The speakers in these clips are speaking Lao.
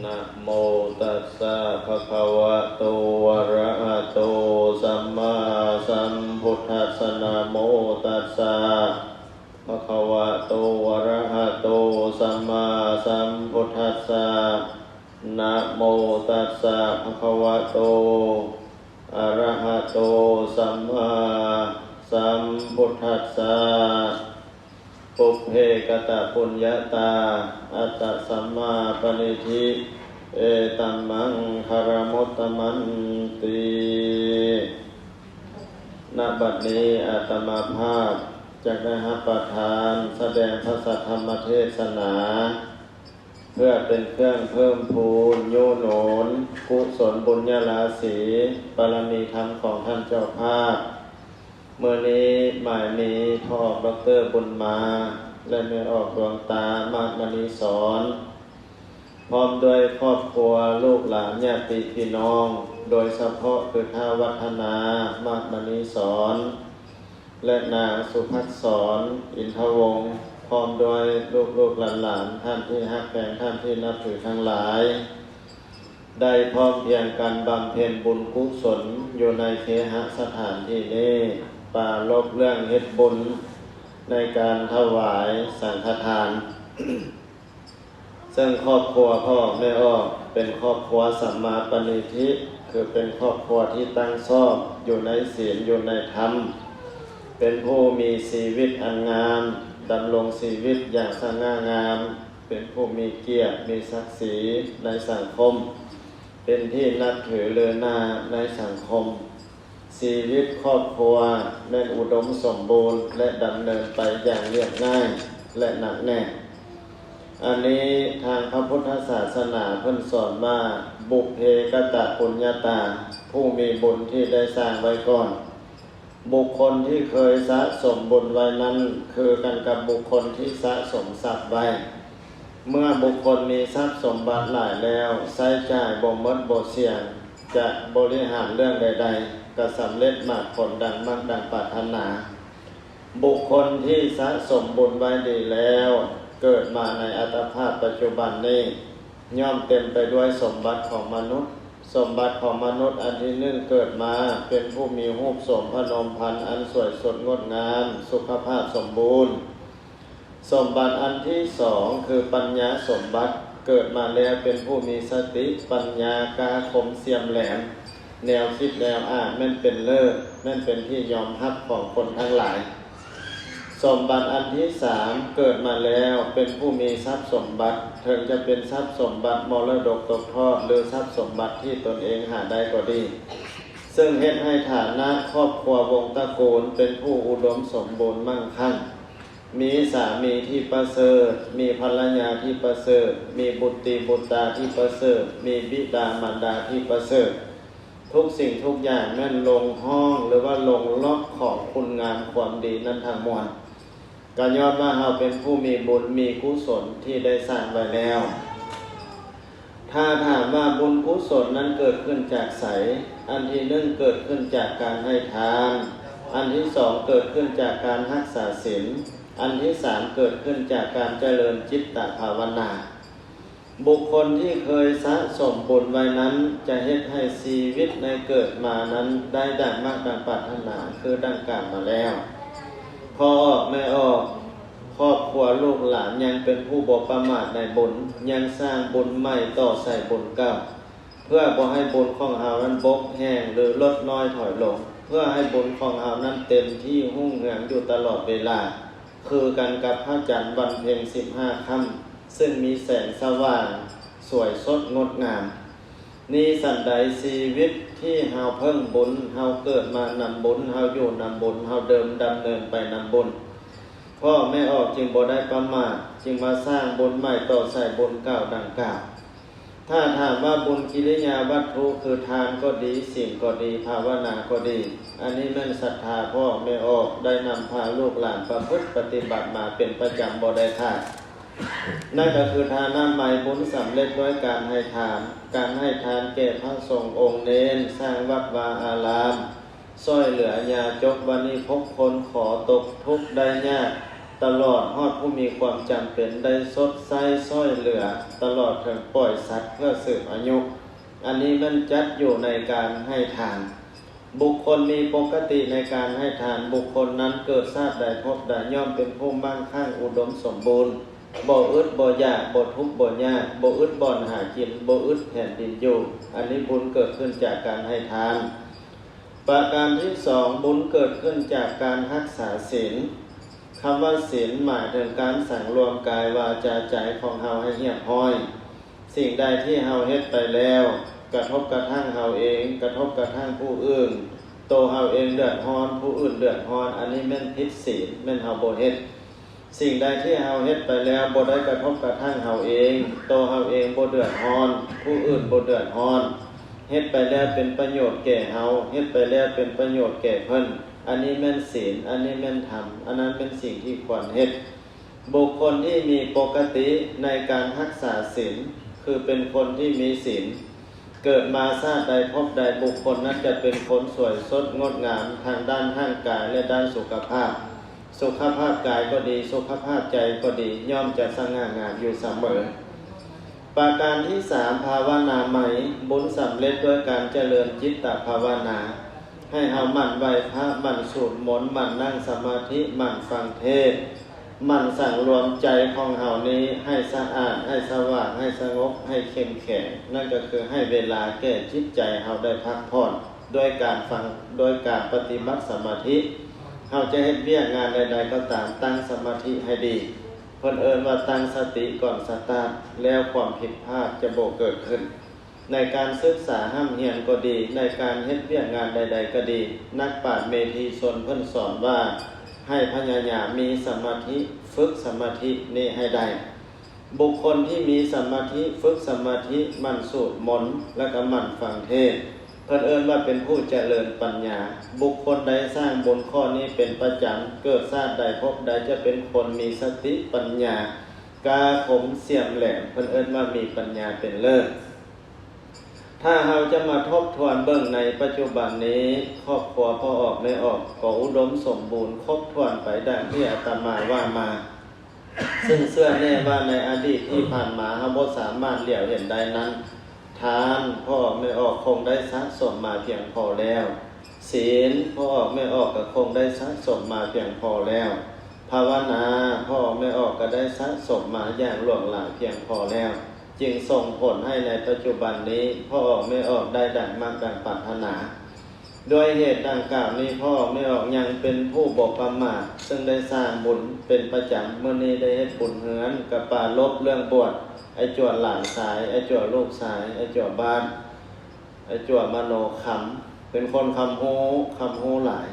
นะโมตัสสะภะคะวะโต อะระหะโต สัมมาสัมพุทธัสสะ นะโมตัสสะภะคะวะโต อะระหะโต สัมมาสัมพุทธัสสะ นะโมตัสสะภะคะวะโต อะระหะโต สัมมาสัมพุทธัสสะ ปุพเพกะตะปุญญาตา อัตตะสัมมาปะนิทธิ เอตัมมังคะละมุตตะมันติ ณ บัดนี้อาตมาภาพจักได้รับประทานแสดงพระสัทธรรมเทศนา เพื่อเป็นเครื่องเพิ่มพูน ยูหนุน กุศลบุญญาราศี บารมีธรรมของท่านเจ้าภาพ มื้อนี้หมายมีพ่อออกด็อกเตอร์บุญมา และแม่ออกดวงตา มาดมณีสอน พร้อมด้วยครอบครัว ลูกหลาน ญาติพี่น้อง โดยเฉพาะคือท้าววัฒนา มาดมณีสอน และนางสุภัสสร อินทวงศ์ พร้อมด้วยลูกๆหลานๆ ท่านที่ฮักแพง ท่านที่นับถือทั้งหลาย ได้พร้อมเพรียงกันบำเพ็ญบุญกุศลอยู่ในเคหสถานที่นี้ ปรารภเรื่องเฮ็ดบุญในการถวายสังฆทาน ซึ่งครอบครัวพ่อแม่ออกเป็นครอบครัวสัมมาปณิธิ คือเป็นครอบครัวที่ตั้งชอบอยู่ในศีล อยู่ในธรรม เป็นผู้มีชีวิตอันงาม ดำรงชีวิตอย่างสง่างาม เป็นผู้มีเกียรติ มีศักดิ์ศรีในสังคม เป็นที่นับถือเลือหน้าในสังคม ชีวิตครอบครัวแม่นอุดมสมบูรณ์ และดำเนินไปอย่างเรียบง่ายและหนักแน่น อันนี้ทางพระพุทธศาสนาเพิ่นสอนว่า บุพเพกะตะปุญญาตา ผู้มีบุญที่ได้สร้างไว้ก่อน บุคคลที่เคยสะสมบุญไว้นั้น คือกันกับบุคคลที่สะสมทรัพย์ไว้ เมื่อบุคคลมีทรัพย์สมบัติหลายแล้ว ใช้จ่ายบ่หมดบ่เสี้ยง จะบริหารเรื่องใดๆ ก็สำเร็จมรรคผลดังมักดังปรารถนา บุคคลที่สะสมบุญไว้ดีแล้ว เกิดมาในอัตภาพปัจจุบันนี้ ย่อมเต็มไปด้วยสมบัติของมนุษย์ สมบัติของมนุษย์อันที่หนึ่ง เกิดมาเป็นผู้มีรูปโสมพนมพรรณอันสวยสดงดงาม สุขภาพสมบูรณ์ สมบัติอันที่สอง คือปัญญาสมบัติ เกิดมาแล้วเป็นผู้มีสติปัญญากล้าคมเสี้ยมแหลม แนวคิดแนวอ่านแม่นเป็นเลิศ แม่นเป็นที่ยอมรับของคนทั้งหลาย สมบัติอันที่สาม เกิดมาแล้วเป็นผู้มีทรัพย์สมบัติ เถิงจะเป็นทรัพย์สมบัติมรดกตกทอด หรือทรัพย์สมบัติที่ตนเองหาได้ก็ดี ซึ่งเฮ็ดให้ฐานะครอบครัววงศ์ตระกูลเป็นผู้อุดมสมบูรณ์มั่งคั่ง มีสามีที่ประเสริฐ มีภรรยาที่ประเสริฐ มีบุตรีบุตราที่ประเสริฐ มีบิดามารดาที่ประเสริฐ ทุกสิ่งทุกอย่างแม่นลงห้องหรือว่าลงล็อกของคุณงามความดีนั้นทั้งมวล ก็ย้อนว่าเฮาเป็นผู้มีบุญมีกุศลที่ได้สร้างไว้แล้ว ถ้าถามว่าบุญกุศลนั้นเกิดขึ้นจากไส อันที่หนึ่งเกิดขึ้นจากการให้ทาน อันที่สองเกิดขึ้นจากการรักษาศีล อันที่สามเกิดขึ้นจากการเจริญจิตตภาวนา บุคคลที่เคยสะสมบุญไว้นั้น จะเฮ็ดให้ชีวิตในเกิดมานั้นได้ดังมักดังปรารถนา คือดังกล่าวมาแล้ว พ่อออกแม่ออก ครอบครัวลูกหลานยังเป็นผู้บ่ประมาทในบุญ ยังสร้างบุญใหม่ต่อใส่บุญเก่า เพื่อบ่ให้บุญของเฮานั้นบกแห้งหรือลดน้อยถอยลง เพื่อให้บุญของเฮานั้นเต็มที่รุ่งเรืองอยู่ตลอดเวลา คือกันกับพระจันทร์วันเพ็ญสิบห้าค่ำ ซึ่งมีแสงสว่างสวยสดงดงาม นี้ฉันใด ชีวิตที่เฮาเพิ่งบุญ เฮาเกิดมานำบุญ เฮาอยู่นำบุญ เฮาเดินดำเนินไปนำบุญ พ่อแม่ออกจึงบ่ได้ประมาท จึงมาสร้างบุญใหม่ต่อใส่บุญเก่าดังกล่าว ถ้าถามว่าบุญกิริยาวัตถุคือทานก็ดี ศีลก็ดี ภาวนาก็ดี อันนี้แม่นศรัทธาพ่อแม่ออกได้นำพาลูกหลานประพฤติปฏิบัติมาเป็นประจำบ่ได้ขาด นั่นก็คือทานะหมายบุญสำเร็จด้วยการให้ทาน การให้ทานแก่พระสงฆ์องค์เณร สร้างวัดวาอาราม ช่วยเหลือยาจกวานิพก คนขอตกทุกข์ได้ยาก ຕະຫຼອດຮອດຜູ້ມີຄວາມຈຳເປັນ ໄດ້ຊົດໃຊ້ຊ່ອຍເຫຼືອ ຕະຫຼອດເຖິງປ່ອຍສັດເພື່ອສືບອາຍຸ. ອັນນີ້ແມ່ນຈັດຢູ່ໃນການໃຫ້ທານ. ບຸກຄົນມີປົກກະຕິໃນການໃຫ້ທານ, ບຸກຄົນນັ້ນເກີດຊາດໃດພົບໃດ ຍ່ອມເປັນຜູ້ໝັ້ງຄັ່ງອຸດົມສົມບູນ, ບໍ່ອຶດບໍ່ຢາກ, ບໍ່ທຸກບໍ່ຍາກ, ບໍ່ອຶດບ່ອນຫາກິນ, ບໍ່ອຶດແຜ່ນດິນຢູ່. ອັນນີ້ບຸນເກີດຂຶ້ນຈາກການໃຫ້ທານ. ປະການທີສອງ, ບຸນເກີດຂຶ້ນຈາກການຮັກສາສິນ. ຄຳວ່າສິນໝາຍເຖິງການສັງລວມກາຍ, ວາຈາ, ໃຈຂອງເຮົາໃຫ້ຮຽບຮ້ອຍ. ສິ່ງໃດທີ່ເຮົາເຮັດໄປແລ້ວ ກະທົບກະທັ່ງເຮົາເອງ, ກະທົບກະທັ່ງຜູ້ອື່ນ, ໂຕເຮົາເອງເດືອດຮ້ອນ, ຜູ້ອື່ນເດືອດຮ້ອນ, ອັນນີ້ແມ່ນຜິດສິນ, ແມ່ນເຮົາບໍ່ເຮັດ. ສິ່ງໃດທີ່ເຮົາເຮັດໄປແລ້ວ ບໍ່ໄດ້ກະທົບກະທັ່ງເຮົາເອງ, ໂຕເຮົາເອງບໍ່ເດືອດຮ້ອນ, ຜູ້ອື່ນບໍ່ເດືອດຮ້ອນ, ເຮັດໄປແລ້ວເປັນປະໂຫຍດແກ່ເຮົາ, ເຮັດໄປແລ້ວເປັນປະໂຫຍດແກ່ເພິ່ນ, ອັນນີ້ແມ່ນສິນ, ອັນນີ້ແມ່ນທຳ, ອັນນັ້ນແມ່ນສິ່ງທີ່ຄວນເຮັດ. ບຸກຄົນທີ່ມີປົກກະຕິໃນການຮັກສາສິນ ຄືເປັນຄົນທີ່ມີສິນ, ເກີດມາຊາດໃດພົບໃດ ບຸກຄົນນັ້ນຈະເປັນຄົນສວຍສົດງົດງາມທາງດ້ານຮ່າງກາຍ ແລະ ດ້ານສຸຂະພາບ. ສຸຂະພາບກາຍກໍດີ, ສຸຂະພາບໃຈກໍດີ, ຍ່ອມຈະສະຫງ່າງາມຢູ່ສະເໝີ. ປະການທີສາມ, ພາວະນາໃໝ່. ບຸນສຳເລັດດ້ວຍການຈະເລີນຈິດຕະພາວະນາ. ໃຫ້ເຮົາໝັ່ນໄຫວ້ພະ, ໝັ່ນສູດມົນ, ໝັ່ນນັ່ງສະມາທິ, ໝັ່ນຟັງເທດ, ໝັ່ນສັງລວມໃຈຂອງເຮົານີ້ໃຫ້ສະອາດ, ໃຫ້ສະຫວ່າງ, ໃຫ້ສະຫງົບ, ໃຫ້ເຂັ້ມແຂງ. ນັ້ນກໍຄືໃຫ້ເວລາແກ່ຈິດໃຈເຮົາໄດ້ພັກຜ່ອນ ດ້ວຍການຟັງ, ດ້ວຍການປະຕິບັດສະມາທິ. ເຮົາຈະເຮັດວຽກງານໃດໆກໍຕາມ, ຕັ້ງສະມາທິໃຫ້ດີ. ເພິ່ນເອີ້ນວ່າຕັ້ງສະຕິກ່ອນສະຕາດ, ແລ້ວຄວາມຜິດພາດຈະບໍ່ເກີດຂຶ້ນ. ໃນການສຶກສາຮ່ຳຮຽນກໍດີ, ໃນການເຮັດວຽກງານໃດໆກໍດີ, ນັກປາດເມທີຊົນເພິ່ນສອນວ່າ ໃຫ້ພະຍາຍາມມີສະມາທິ, ຝຶກສະມາທິນີ້ໃຫ້ໄດ້. ບຸກຄົນທີ່ມີສະມາທິ, ຝຶກສະມາທິ, ໝັ່ນສູດມົນ ແລະ ກໍໝັ່ນຟັງເທດ, ເພິ່ນເອີ້ນວ່າເປັນຜູ້ຈະເລີນປັນຍາ. ບຸກຄົນໃດສ້າງບຸນຂໍ້ນີ້ເປັນປະຈຳ, ເກີດຊາດໃດພົບໃດ ຈະເປັນຄົນມີສະຕິປັນຍາ ກາຄົມສ່ຽມແຫຼມ, ເພິ່ນເອີ້ນວ່າມີປັນຍາເປັນເລີດ. ຖ້າເຮົາຈະມາທົບທວນເບິ່ງໃນປັດຈຸບັນນີ້, ຄອບຄົວພໍ່ອອກແມ່ອອກກໍອຸດົມສົມບູນຄົບຖ້ວນໄປດັ່ງທີ່ອາດຕະມາວ່າມາ. ຊຶ່ງເຊື່ອແນ່ວ່າໃນອະດີດທີ່ຜ່ານມາເຮົາບໍ່ສາມາດຫຼຽວເຫັນໄດ້ນັ້ນ, ທານພໍ່ອອກແມ່ອອກຄົງໄດ້ສະສົມມາພຽງພໍແລ້ວ. ສິນພໍ່ອອກແມ່ອອກກໍຄົງໄດ້ສະສົມມາພຽງພໍແລ້ວ. ພາວະນາພໍ່ອອກແມ່ອອກກໍໄດ້ສະສົມມາຢ່າງຫຼວງຫຼາຍພຽງພໍແລ້ວ. ຈຶ່ງສົ່ງຜົນໃຫ້ໃນປັດຈຸບັນນີ້ ພໍ່ອອກແມ່ອອກໄດ້ດັ່ງມັກດັ່ງປາດຖະໜາ. ດ້ວຍເຫດດັ່ງກ່າວນີ້ ພໍ່ອອກແມ່ອອກຍັງເປັນຜູ້ບໍ່ປະໝາດ, ຊຶ່ງໄດ້ສ້າງບຸນເປັນປະຈຳ. ມື້ນີ້ໄດ້ເຮັດບຸນເຮືອນ, ກະປາລົບເລື່ອງບວດ, ໄອ້ຈົວຫຼານຊາຍ, ໄອ້ຈົວລູກຊາຍ, ໄອ້ຈົວບ້ານ, ໄອ້ຈົວມະໂນຄຳ ເປັນຄົນຄຳຮູ້, ຄຳຮູ້ຫຼາຍ.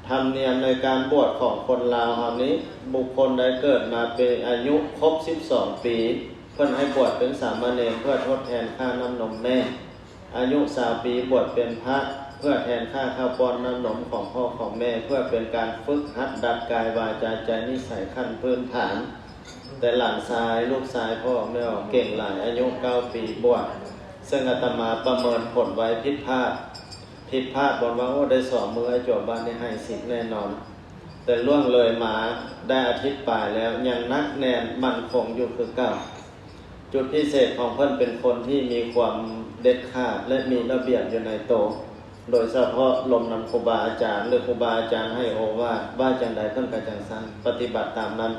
ທຳນຽມໃນການບວດຂອງຄົນລາວເຮົານີ້, ບຸກຄົນໃດເກີດມາເປັນອາຍຸຄົບສິບສອງປີ, ເພິ່ນໃຫ້ບວດເປັນສາມະເນນ ເພື່ອທົດແທນຄ່ານ້ຳນົມແມ່. ອາຍຸຊາວປີບວດເປັນພະ ເພື່ອແທນຄ່າເຂົ້າປ້ອນນ້ຳນົມຂອງພໍ່ຂອງແມ່, ເພື່ອເປັນການຝຶກຫັດດັດກາຍວາຈາໃຈນິໄສຂັ້ນພື້ນຖານ. ແຕ່ຫຼານຊາຍ, ລູກຊາຍພໍ່ແມ່ອອກເກັ່ງຫຼາຍ, ອາຍຸເກົ້າປີບວດ, ເຊິ່ງອາດຕະມາປະເມີນຜົນໄວ້ຜິດພາດ, ຜິດພາດບ່ອນວ່າ ໂອ້ ໄດ້ສອງມື້ ໄອ້ຈົວບ້ານນີ້ໃຫ້ສິນແນ່ນອນ. ແຕ່ລ່ວງເລີຍມາໄດ້ອາທິດປາຍແລ້ວ ຍັງໜັກແໜ້ນໝັ້ນຄົງຢູ່ຄືເກົ່າ. ຈຸດພິເສດຂອງເພິ່ນເປັນຄົນທີ່ມີຄວາມເດັດຂາດ ແລະ ມີລະບຽບຢູ່ໃນໂຕ, ໂດຍສະເພາະລົມນຳຄູບາອາຈານ ຫຼື ຄູບາອາຈານໃຫ້ໂອວາດ ວ່າຈັ່ງໃດເພິ່ນກໍຈັ່ງຊັ້ນ, ປະຕິບັດຕາມນັ້ນ.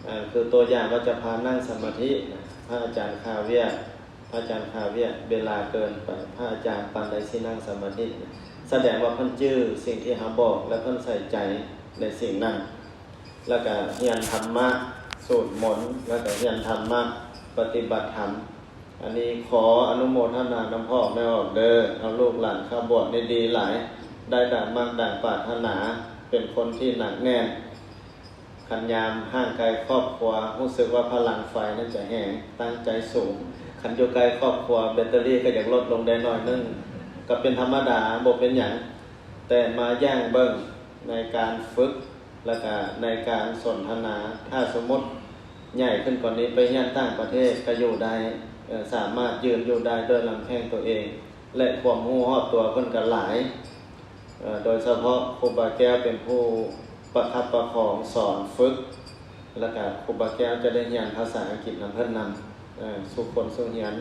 ເອີ ຄືຕົວຢ່າງວ່າຈະພານັ່ງສະມາທິນະ, ພະອາຈານຄາວຽກ, ພະອາຈານຄາວຽກ ເວລາເກີນໄປ, ພະອາຈານປານໃດຊິນັ່ງສະມາທິນະ, ສະແດງວ່າເພິ່ນຈື່ສິ່ງທີ່ເຮົາບອກ ແລະ ເພິ່ນໃສ່ໃຈໃນສິ່ງນັ້ນ. ແລ້ວກະຮຽນທຳມະ, ສູດມົນ, ແລ້ວກະຮຽນທຳມະ, ປະຕິບັດທຳ. ອັນນີ້ຂໍອະນຸໂມທະນານຳພໍ່ແມ່ອອກເດີ້, ເອົາລູກຫຼານເຂົ້າບວດນີ້ດີຫຼາຍ, ໄດ້ດັ່ງມັກດັ່ງປາດຖະໜາ, ເປັນຄົນທີ່ໜັກແໜ້ນ. ຄັນຍາມຫ່າງໄກຄອບຄົວ ຮູ້ສຶກວ່າພະລັງໄຟນັ້ນຈະແຮງ, ຕັ້ງໃຈສູງ. ຄັນຢູ່ໃກ້ຄອບຄົວ ແບັດເຕີຣີກໍຢາກລົດລົງໄດ້ໜ້ອຍໜຶ່ງ, ກໍເປັນທຳມະດາ, ບໍ່ເປັນຫຍັງ. ແຕ່ມາຢ່າງເບິ່ງໃນການຝຶກ ແລ້ວກະໃນການສົນທະນາ, ຖ້າສົມມຸດໃຫຍ່ຂຶ້ນກວ່ານີ້ໄປຮຽນຕ່າງປະເທດກໍຢູ່ໄດ້, ເອີ ສາມາດຢືນຢູ່ໄດ້ດ້ວຍລຳແຂ້ງຕົວເອງ ແລະ ຄວາມຮູ້ຮອບຕົວເພິ່ນກໍຫຼາຍ. ເອີ ໂດຍສະເພາະຄູບາແກ້ວເປັນຜູ້ປະຄັບປະຄອງສອນຝຶກ ແລ້ວກະຄູບາແກ້ວຈະໄດ້ຮຽນພາສາອັງກິດນຳເພິ່ນນຳ ເອີ ສູ່ຄົນສູ່ຮຽນ.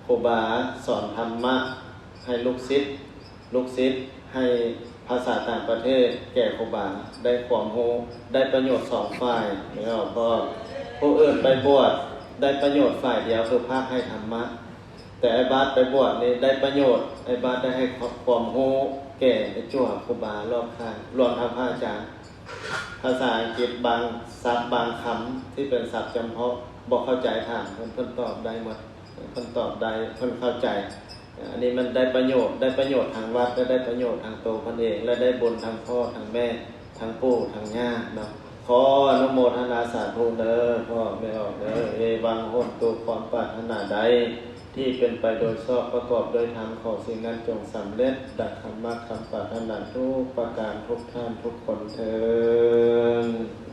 ຄູບາສອນທຳມະໃຫ້ລູກສິດ, ລູກສິດໃຫ້ພາສາຕ່າງປະເທດແກ່ຄູບາ, ໄດ້ຄວາມຮູ້, ໄດ້ປະໂຫຍດສອງຝ່າຍ. ແລ້ວກໍຜູ້ອື່ນໄປບວດ ໄດ້ປະໂຫຍດຝ່າຍດຽວ ຄືພາກໃຫ້ທຳມະ, ແຕ່ອ້າຍບາດໄປບວດນີ້ໄດ້ປະໂຫຍດ, ອ້າຍບາດໄດ້ໃຫ້ຄວາມຮູ້ແກ່ໄອ້ຈົວຄູບາລອບຂ້າງ ລວມທັງພະອາຈານ. ພາສາອັງກິດບາງສັບບາງຄຳທີ່ເປັນສັບຈຳເພາະ ບໍ່ເຂົ້າໃຈຖາມເພິ່ນ, ເພິ່ນຕອບໄດ້ໝົດ, ເພິ່ນຕອບໄດ້, ເພິ່ນເຂົ້າໃຈ. ອັນນີ້ມັນໄດ້ປະໂຫຍດ, ໄດ້ປະໂຫຍດທາງວັດ ແລະ ໄດ້ປະໂຫຍດທາງໂຕເພິ່ນເອງ ແລະ ໄດ້ບຸນທັງພໍ່ທັງແມ່ ທັງປູ່ທັງຍ່າເນາະ. ຂໍອະນຸໂມທະນາສາທຸເດີ ພໍ່ແມ່ອອກເດີ. ເອວັງໂຫນຕຸ ຄວາມປາດຖະໜາໃດທີ່ເປັນໄປໂດຍຊອບ ປະກອບດ້ວຍທຳ ຂໍສິ່ງນັ້ນຈົ່ງສຳເລັດ ດັ່ງຄຳມັກຄຳປາດຖະໜາທຸກປະການ ທຸກທ່ານທຸກຄົນເທີ້ນ.